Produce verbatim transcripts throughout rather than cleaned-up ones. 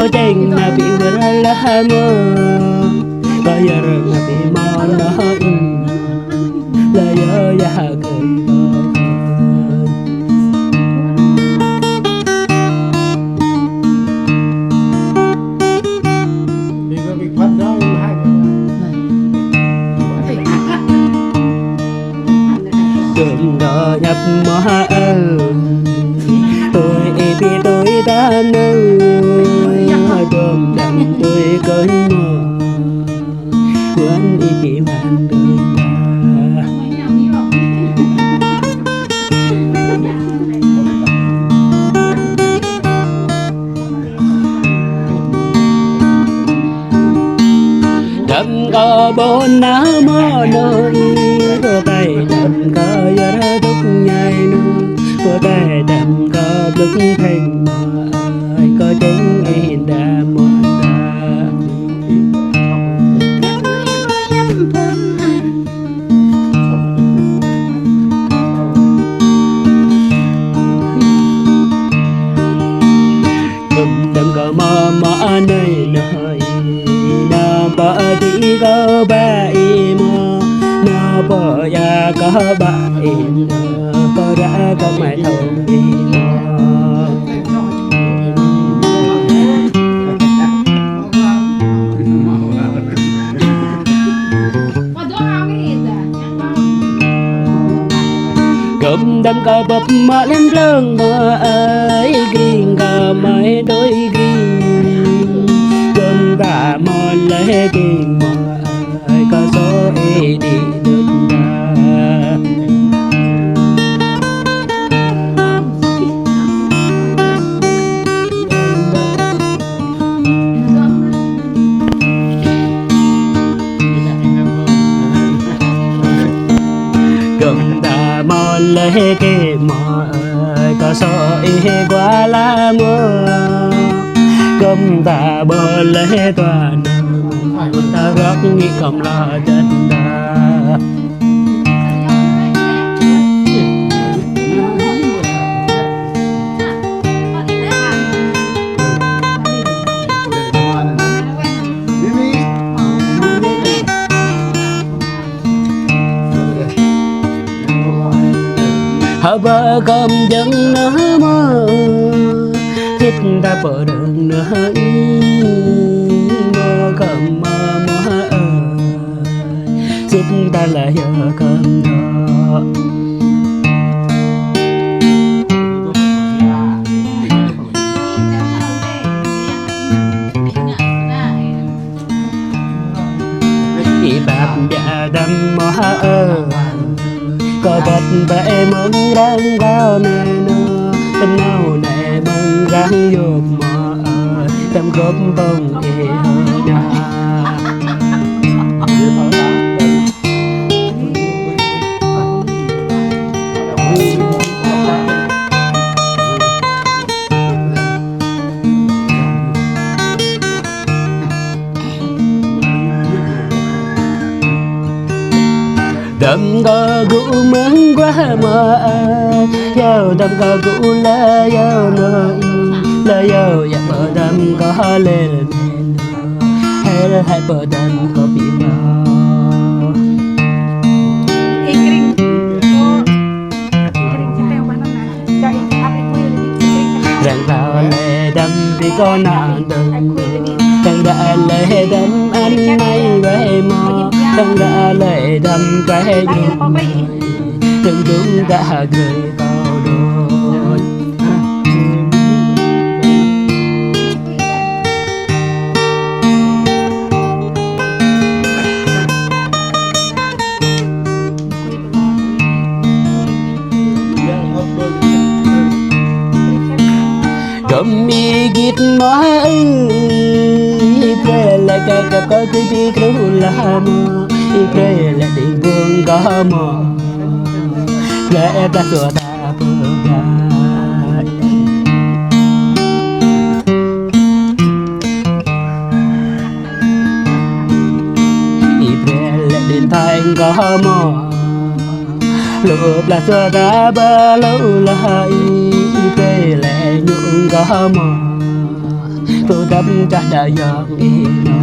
Ơ čeng na pi wơr lah mơ, kơ yơr na pi mơ na ih, la yơ yă ha kơi kơ. Gơm gơm ñăp mơha ơ, tui ih pi tui ta nơ, gơm đăm tui kơnh mơ, wơ̆n ih pi wơ̆n tui ta. Đăm kơ ƀôn nao mơ̆ nơ ih, kơ tai đăm kơ yơr dŏ ñai nơ, kơ tai đăm kơ blŭk theng mơ̆ ơi, kơ čeng ih đa mơ̆ đa. Gơm đăm kơ mơ mơ anai nai, nao pơ đĭ kơ ba ih mơ̆, nao pơ ia kơ ba ih mơ̆, pơ ră kơ mai thâo ih mơ̆. Gơm đăm kơ bưp mă lem plơ̆ng mơ̆ ơi, gring kơ mai đôi gring. Gơm ta mă lĕ gring mơ̆ ơi, kơ sô ih đĭ đut đa. Gơm ta mă lĕ kơ mơ̆ ơi, kơ sô ih gua la mơ̆. Gơm ta ƀơ lĕ tua nơ, ta rơ̆k ngĭ kơm la dăn đa. Hă ba gơm dơ̆ng nơ mơ̆, hit ta pơ dơ̆ng nơ ih, mơ̆ gơm mă mơ̆ ơi. Sĭt ta la yơ kơm dŏ. Ih bap biă đăm mơ̆ ha ơ. Kơ băt bă mơ̆ng rang rao nê nô. Tơm nao nê mơ̆ng rang yôk mơ̆ ơ. Tơm gơp bông ih hơ ña. Đăm kơ gŭ mơ̆ng guah mơ̆ ơi, yâo đăm kơ gŭ la yâo nơ, la yâo yă pơđăm kơ hơlel. Hel hai pơđăm kơ pi mơ. Rang rao lĕ đăm pi kơ nă đơ̆ng. Rang rao lĕ đăm ăn mai wai mơ̆. Rang rao lĕ đăm wai ñu. Đơ̆ng đŭng đă ha gơ̆ kâo đôč. Gơm ih git mơ̆ ơi, ih brơi lĕ kơ kơ kơ kơ ih kru la mơ̆, ih brơi lĕ đĭ bung kơ mơ̆, lĕ ih pla sua ta. Ih brơi lĕ điện thoại kơ mơ̆. Lu pla sua ta ba lu la ih, ih brơi lĕ ñu kơ mơ̆. Tơdăm čah đa yơ̆ng ih nô.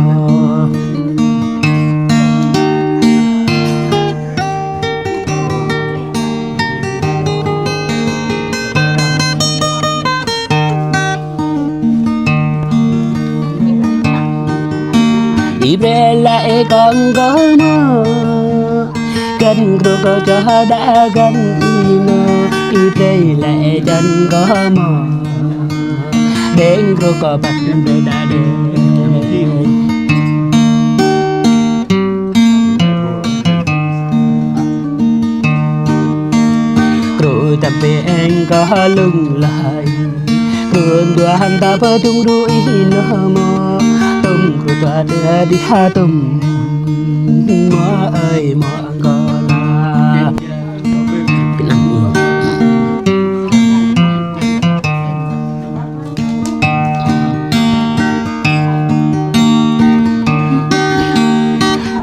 Ih brơi laĭ kơ kâo mơ̆, găn kơ kâo čah đa găn ih nô. Ih brơi laĭ čăn kơ mơ̆, đeng kơ kâo ƀăt brơi đa đeng. Kru tăm pê eng kơ lung laĭ. Kru dua hăn ta pơdung ru ih nô mơ̆. Tŭm kru dua tơ dih ha tŭm. Mơ̆ ơi mơ̆ kơ la.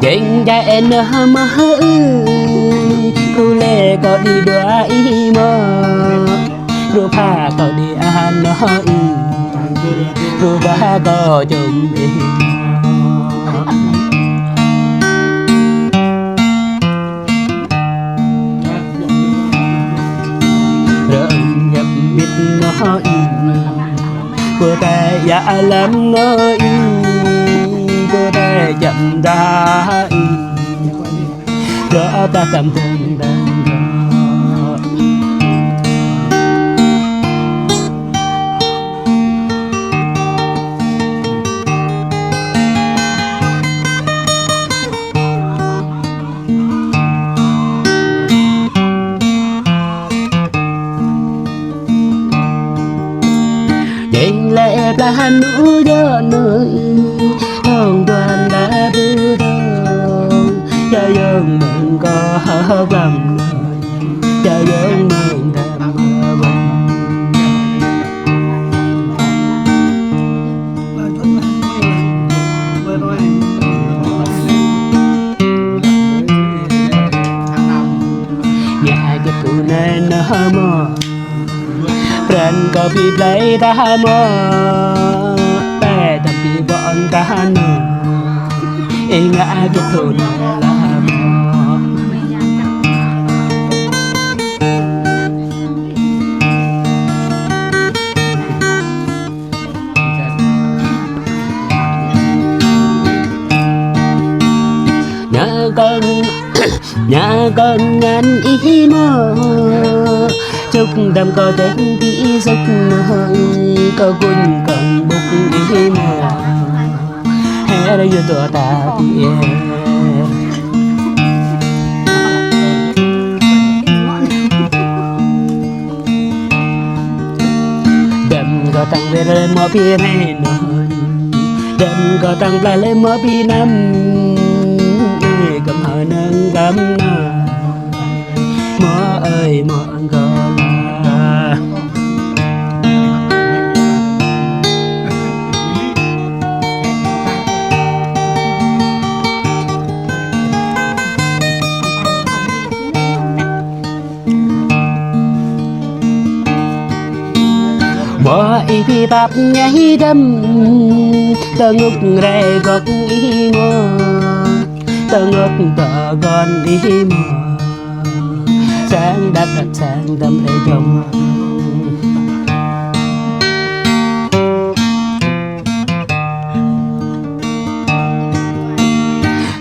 Jing jai ơ nô mơ̆ ơi, kru lĕ kâo đĭ dua ih mơ̆, kru pha kâo đĭ a nô ih, kru ba kâo čum ih mơ̆. Rơ̆ng hiăp mĭt nô ih, kơ tai ia alam nô ih, kơ tai čăm đa ih, rơ̆ ta tam tơng tơng rơ̆. Jing lĕ pla hăn u djơ̆ nô ih, hông tuan đa bư dơ̆ng, čơ yơ̆ng mơ̆ng kâo hơ̆k lăm nô ih, čơ yơ̆ng mơ̆ng đăm mơ̆ng. Ngă gĕt kơ anai nô mơ̆, pran kâo ƀu blai tah mơ̆, tơdăm ƀu ƀuăn tah nô, ih ngă gĕt kơ anai lah mơ̆. Ngă kơ, ngă kơ ngăn ih mơ̆, čŭk đăm kâo tĕng ƀu sŭk nô ih, kâo gun kơ̆ng ƀŭk ih mơ̆. Hĕ rơyua dua ta ƀu ĕ. Đăm kâo tăng wơr lĕ mơ̆ ƀu rai nô ih, đăm kâo tăng pla lĕ mơ̆ ƀu năm, ih kăm hơnơ̆ng kăm nô, mơ̆ ơi mơ̆ kơ la. Mơ̆ ih ƀu pap ñai đăm, tơngŭk rai gŏk ih mơ̆, tơngŭk tơgŏn ih mơ̆. Sang đăp đăp sang đăm rai djŏng.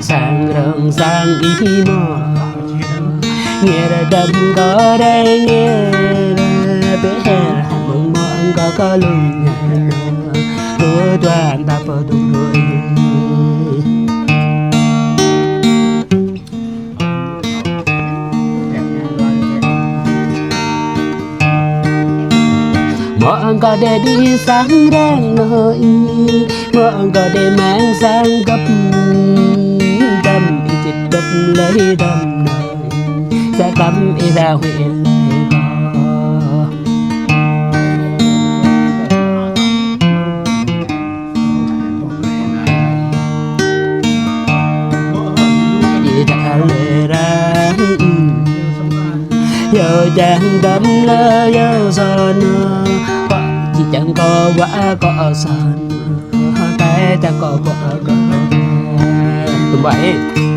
Sang rơ̆ng sang ih mơ̆, ngĕr đăm kơ rai ngĕr, pơhơr hăng mơ̆ng mơ̆ng kơ kơ lung ña nô, kơ tuan ta pơdŭng đuaĭ. Mơ̆ng kơ đe đĭ sang răng nô ih, mơ̆ng kơ đe mang sang găp, đăm ih čit găp lơi đăm nô ih, sa đăm ih đa huĭ lơi kơ. Ih đa lơi răng, yua čang đăm lơi yua sơnô, kơ či čang kơ wa kơ sơnô. Ơ, ta kơ kơ, kơ, kơ. Tơm ƀă ih.